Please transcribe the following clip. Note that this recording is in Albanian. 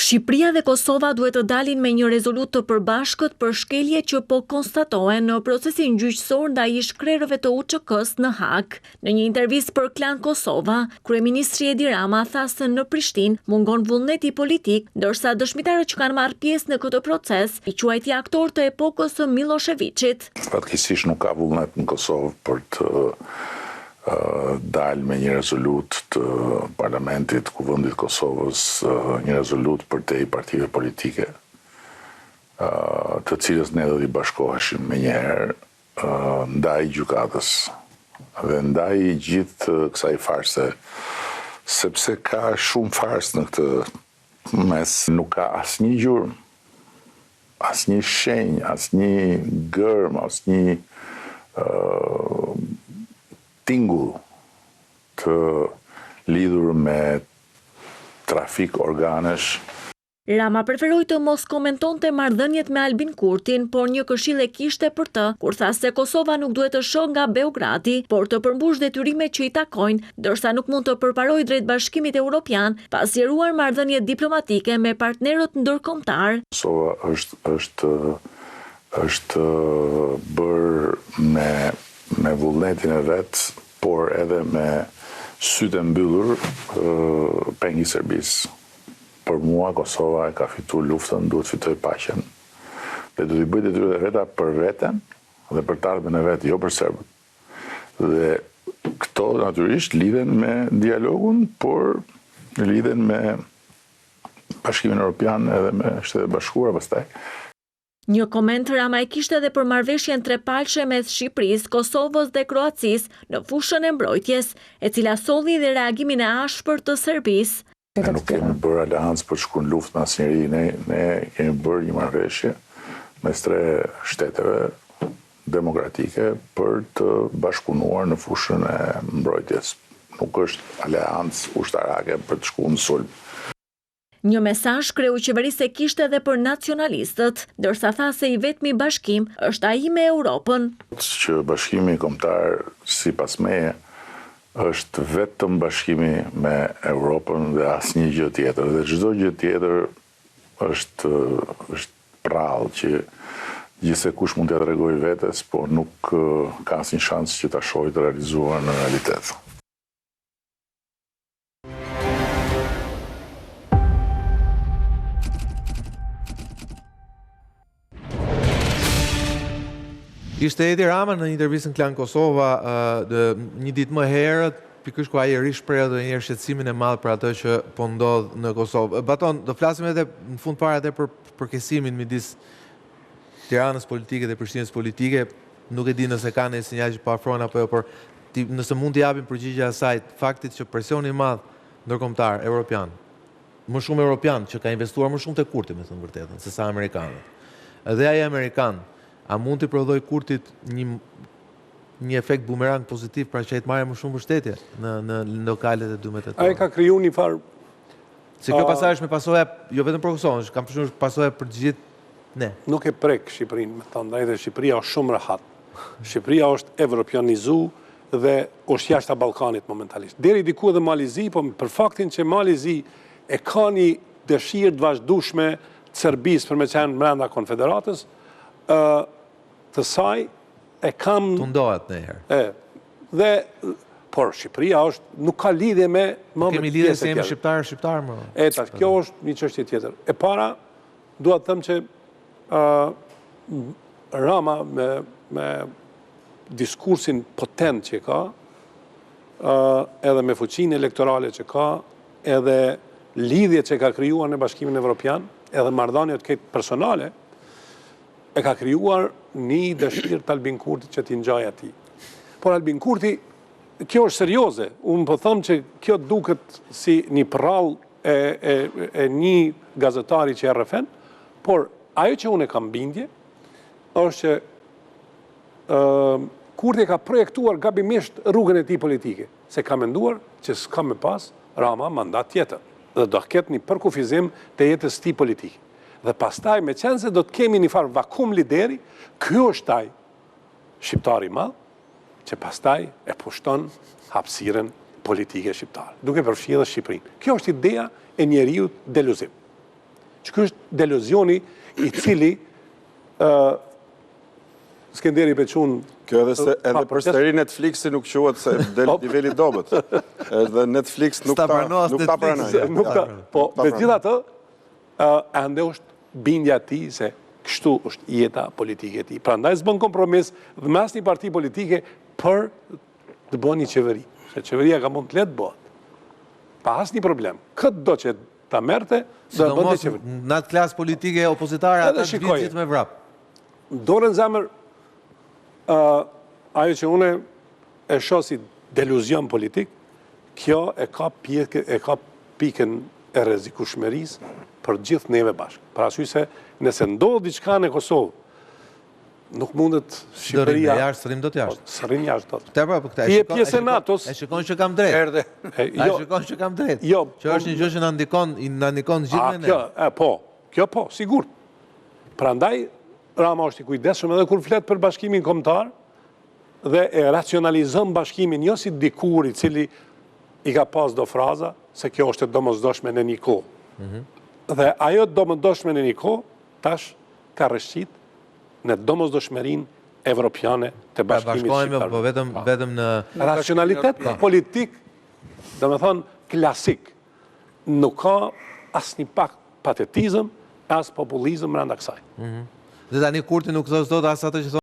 Shqipëria dhe Kosova duhet të dalin me një rezolutë të përbashkët për shkeljet që po konstatohen në procesin gjyqësor ndaj ish-krerëve të UÇK-së në Hagë. Në një intervistë për Klan Kosova, kryeministri Edi Rama tha se në Prishtinë mungon vullneti politik, ndërsa dëshmitarët që kanë marrë pjesë në këtë proces i quajti aktorë të epokës së Millosheviçit. Fatkeqësisht nuk ka vullnet në Kosovë për të dalë me një rezolutë të Parlamentit, të Kuvendit të Kosovës, një rezolutë përtej partive politike, të cilës ne do t'i bashkoheshim menjëherë ndaj gjykatës dhe ndaj gjithë kësaj farse, sepse ka shumë farsë në këtë mes, nuk ka asnjë gjurmë, asnjë shenjë, asnjë gërmë, asnjë tingull të lidhur me trafik organesh. Rama preferoi të mos komentonte marrëdhëniet me Albin Kurtin, por një këshillë e kishte për të, kur tha se Kosova nuk duhet të shohë nga Beogradi, por të përmbushë detyrimet që i takojnë, ndërsa nuk mund të përparojë drejt Bashkimit Europian pa zgjeruar marrëdhëniet diplomatike me partnerët ndërkombëtarë. Kosova është është është bërë me me vullnetin e vet, por edhe me sytë e mbyllur peng i Serbisë. Për mua Kosova e ka fitu luftën, duhet të fitojë paqen dhe do t'i bëjë detyrat e veta për veten dhe për të ardhmen e vet, jo për serbët. Dhe këto natyrisht lidhen me dialogun, por lidhen me Bashkimin Europian edhe me Shtetet e Bashkuara pastaj. Një koment Rama e kishte edhe për marrëveshjen trepalëshe mes Shqipërisë, Kosovës dhe Kroacisë në fushën e mbrojtjes, e cila solli dhe reagimin e ashpër të Serbisë. Ne nuk kemi bërë aleancë për të shkuar në luftë me asnjeri, ne ne kemi bërë një marrëveshje mes tre shteteve demokratike për të bashkëpunuar në fushën e mbrojtjes. Nuk është aleancë ushtarake për të shkuar në sulm. Një mesazh kreu i qeverisë e kishte edhe për nacionalistët, ndërsa tha se i vetmi bashkim është ai me Europën. Që bashkimi kombëtar sipas meje është vetëm bashkimi me Europën dhe asnjë gjë tjetër dhe çdo gjë tjetër është është prrallë që gjithsekush mund t'ia tregojë vetes, por nuk ka asnjë shans që ta shohë të realizuar në realitet. Ishte Edi Rama në intervistën Klan Kosova një ditë më herët, pikërisht ku ai rishprehu edhe një herë shqetësimin e madh për atë që po ndodh në Kosovë. Baton, do flasim edhe në fund fare edhe për përkeqësimin midis Tiranës politike dhe Prishtinës politike. Nuk e di nëse ka ndonjë sinjal që po afrohen apo jo, por ti nëse mund t'i japim përgjigje asaj faktit që presioni i madh ndërkombëtar europian më shumë europian që ka investuar më shumë te Kurti, me thënë të vërtetën, se sa amerikanët. Edhe ai amerikan, a mund t'i prodhojë Kurtit një një efekt bumerang pozitiv, pra që ai të marrë më shumë mbështetje në në lokalet e 12 tetorit. Ai ka kriju një farë Se kjo pastaj është me pasoja jo vetëm për Kosovën, kam përshtypjen është pasoja për të gjithë ne. Nuk e prek Shqipërinë, me thënë të drejtën, Shqipëria është shumë rehat. Shqipëria është evropianizu dhe është jashtë Ballkanit momentalisht. Deri diku edhe Mali i Zi, po për faktin që Mali i Zi e ka një dëshirë të vazhdueshme të Serbisë për me qenë brenda konfederatës, ë të saj e kam Tundohet ndonjëherë. E, dhe por Shqipëria është nuk ka lidhje me më me Kemi lidhje se jemi shqiptarë, shqiptarë më. E tash, kjo është një çështje tjetër. E para, dua të them që ë Rama me me diskursin potent që ka, ë edhe me fuqinë elektorale që ka, edhe lidhjet që ka krijuar në Bashkimin Evropian, edhe marrëdhëniet këtë personale, e ka krijuar një dëshirë të Albin Kurtit që t'i ngjajë atij. Por Albin Kurti, kjo është serioze, unë po them që kjo duket si një përrallë e, e, e një gazetari që e rrëfen, por ajo që unë e kam bindje, është që ë Kurti e ka projektuar gabimisht rrugën e tij politike, se ka menduar që s'ka me pas Rama mandat tjetër dhe do ketë një përkufizim të jetës tij politike. Dhe pastaj, meqenëse do të kemi një farë vakum lideri, ky është ai shqiptari i madh, që pastaj e pushton hapësirën politike shqiptare, duke përfshirë dhe Shqipërinë. Kjo është ideja e njeriut deluziv. Që ky është deluzioni i cili ë Skenderi pe qun Kjo edhe se edhe për seri Netflixi nuk quhet se del po. niveli i dobët. Edhe Netflix nuk ta nuk ta pranon. Nuk ta, po megjithatë, ë ende është bindja e tij se kështu është jeta politike e tij. Prandaj s'bën kompromis dhe me asnjë parti politike për të bërë një qeveri. Se qeveria ka mund të lehtë bëhet. Pa asnjë problem. Këdo që ta merrte, do e bënte qeveri. Në atë klasë politike opozitare, ata të vitë gjithë me vrap. Dorën n'zemër, ajo që une e shoh si deluzion politik, kjo e ka, pjekë, e ka pikën e rrezikushmërisë për gjithë neve bashkë. Për arsye se nëse ndodh diçka në Kosovë, nuk mundet Shqipëria... S'rrim jashtë, s'rrim dot jashtë. Po, s'rrim jashtë dot. Te pra, po këta, e shikon, pjesë e NATO-s. E shikon që kam drejt. Erdhe. E jo. shikon që kam drejt. Jo. Që është një gjë që na ndikon, na ndikon gjithë ne. Kjo, e, po, kjo po, sigurt. Prandaj, Rama është i kujdesshëm edhe kur flet për bashkimin kombëtar dhe e racionalizon bashkimin jo si dikur i cili i ka pas do fraza se kjo është e domosdoshme në një kohë. Mhm. Dhe ajo domosdoshme në një kohë tash ka rrëshqit në domosdoshmërinë evropiane të pra, bashkimit shqiptar. Po vetëm po. vetëm në racionalitet po. politik, domethënë klasik. Nuk ka asnjë pak patetizëm, as populizëm brenda kësaj. Mhm. Dhe tani Kurti nuk thotë dot as atë që thonë.